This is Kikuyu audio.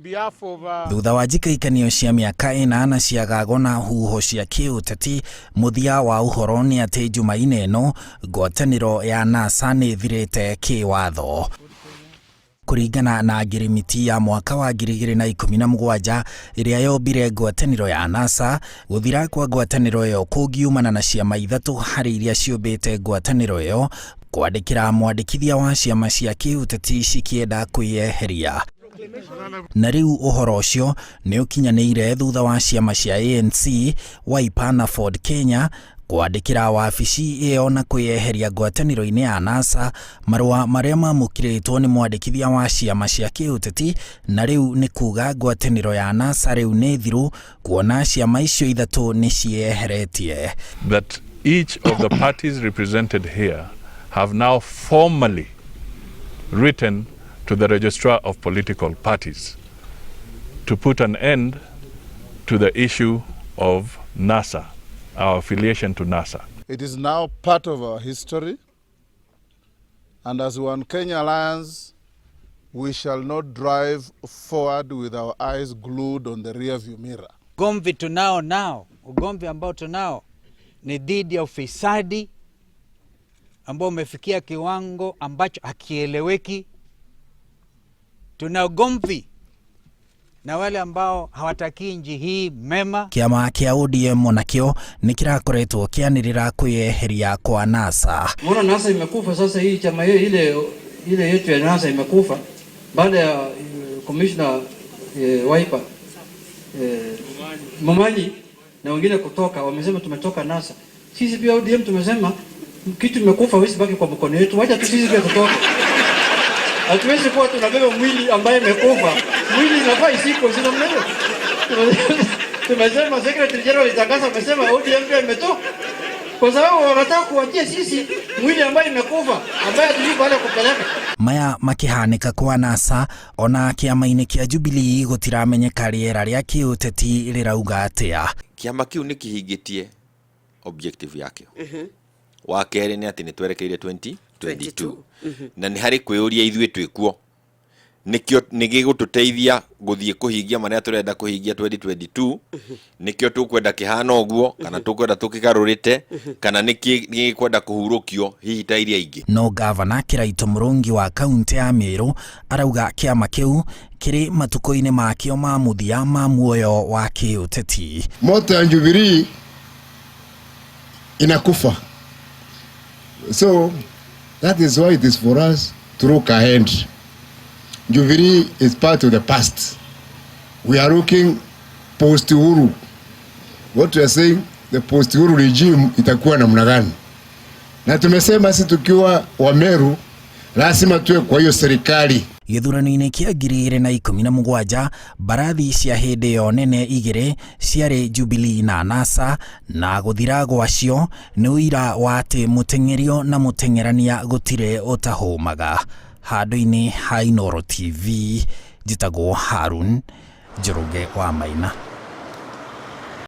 Behalf of Thutha wa njikaikanio cia mĩaka 8 ciagago na huho cia kĩũteti, mũthia wa ũhoro nĩ atĩ Jumaine ĩno ngwatanĩro ya NASA nĩ ĩthirĩte kĩwatho. Kũringana na ngirimiti ya mwaka wa 2017 ĩrĩa yombire ngwatanĩro ya NASA, gũthira kwa ngwatanĩro ĩyo kũngiumana na ciama ithatũ harĩ iria ciũmbĩte ngwatanĩro ĩyo kwandĩkĩra mwandĩkithia wa ciama cia kĩũteti cikĩenda kwĩyeheria. Na rĩu ũhoro ũcio nĩ ũkinyanĩire thutha wa ciama cia ANC, Wiper na Ford Kenya kwandĩkĩra wabici ĩyo na kwĩyeheria ngwatanĩro-inĩ ya NASA, marũa marĩa mamũkĩrĩtwo nĩ mwandĩkithia wa ciama cia kĩũteti, na rĩu nĩ kuga ngwatanĩro ya NASA rĩu nĩ thiru, kuona ciama icio ithatũ nĩ ciĩyeheretie. That each of the parties represented here have now formally written to the Registrar of Political Parties to put an end to the issue of NASA, our affiliation to NASA. It is now part of our history, and as One Kenya Alliance, we shall not drive forward with our eyes glued on the rearview mirror. Ugomvi tunao nao, ugomvi ambao tunao ni dhidi ya ufisadi ambao umefikia kiwango ambacho hakieleweki. Tuna ugomvi na wale ambao hawatakii nchi hii mema. Kĩama kĩa ODM onakĩo nĩ kĩrakoretwo kĩanĩrĩra kwĩyeheria kwa NASA. Mbona NASA imekufa sasa? Hii chama hiyo ile yetu ya NASA imekufa baada ya commissioner Wiper, Momanyi na wengine kutoka, wamesema tumetoka NASA. Sisi pia ODM tumesema kitu imekufa, hawezi baki kwa mkono yetu, wacha tu sisi pia tutoke. Hatuwezi kuwa tunabeba mwili ambaye imekufa. Mwili inafaa isiko, si namna hiyo. Tumesema Secretary General alitangaza, amesema ODM pia imetoka kwa sababu wanataka kuachia sisi mwili ambayo imekufa, ambaye hatujui pale kupeleka. Maya makĩhanĩka kwa NASA, ona kĩama-inĩ kĩa Jubilee gũtiramenyeka rĩera rĩa kĩũteti rĩrauga atĩa. Kĩama kĩu nĩ kĩhingĩtie objective yakĩo. Wa kerĩ nĩ atĩ nĩ twerekeire 2022 na nĩ harĩ kwĩyũria ithuĩ twĩkuo nĩkĩo nĩ gĩgũtũteithia gũthiĩ kũhingia marĩa tũrenda kũhingia 2022, nĩkĩo tũkwenda kĩhana ũguo kana tũkwenda tũkĩgarũrĩte kana nĩ gĩkwenda kũhurũkio hihi ta iria ingĩ. No gavana Kĩraitũ Mũrũngi wa kaunti ya Meru arauga kĩama kĩu kĩrĩ matukũ-inĩ makĩo ma mũthia ma muoyo wa kĩũteti. Moto ya Jubilee inakufa. So that is why it is for us to look ahead. Jubilee is part of the past. We are looking post Uhuru. What we are saying, the post Uhuru regime itakuwa namna gani? Na tumesema sisi tukiwa wa Meru lazima tuwe kwa hiyo serikali. Gĩthurano-inĩ kĩa 2017, mbarathi cia hĩndĩ ĩyo nene igĩrĩ ciarĩ Jubilee na NASA, na gũthira gwacio nĩ ũira wa atĩ mũteng'erio na mũteng'erania gũtirĩ ũtahũmaga. Handũ-inĩ ha Inooro TV, njĩtagwo Harun Njoroge wa Maina.